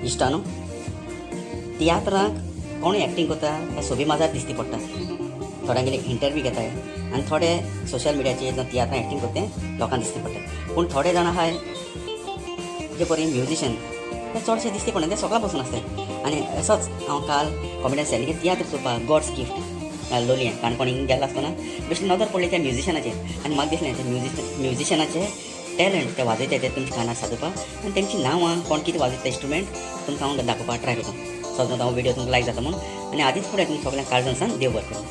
इश्टानो, तियात्राक कोण एक्टींग करता ते सोबी माजार दिसती पडटा. थोड्यांगेले इंटरव्यू घेताय आनी थोडे सोशल मिडियाचेर जावं तियात्रां एक्टींग करता ते लोकांक दिसती पडटा. पूण थोडे जाण आहाय जे परी म्युजिशन, ते चडशे दिसती पडना, ते सगळ्यां बसून आसताय. आनी असोच हांव काल कॉमेडियन सॅलीगे तियात्र चोवपाक गॉड्स गिफ्ट लोलयें काणकोण हिंग गेल्लो आसतना बेश्टी नदर पडली त्या म्युजिशनाचेर आनी म्हाका दिसलें ते म्युजिशनाचे टॅलंट, ते वाजयता ते तुमच्या कानार सादोवपाक आनी तेंची नांवां, कोण कितें वाजयता इन्स्ट्रुमेंट, तुमकां हांव दाखोवपाक ट्राय करता. सद्दां हांव व्हिडियो तुमकां लायक जाता म्हूण आनी आदींच फुडें तुमकां सगळ्यांक काळजान सावन देव बरें करूं.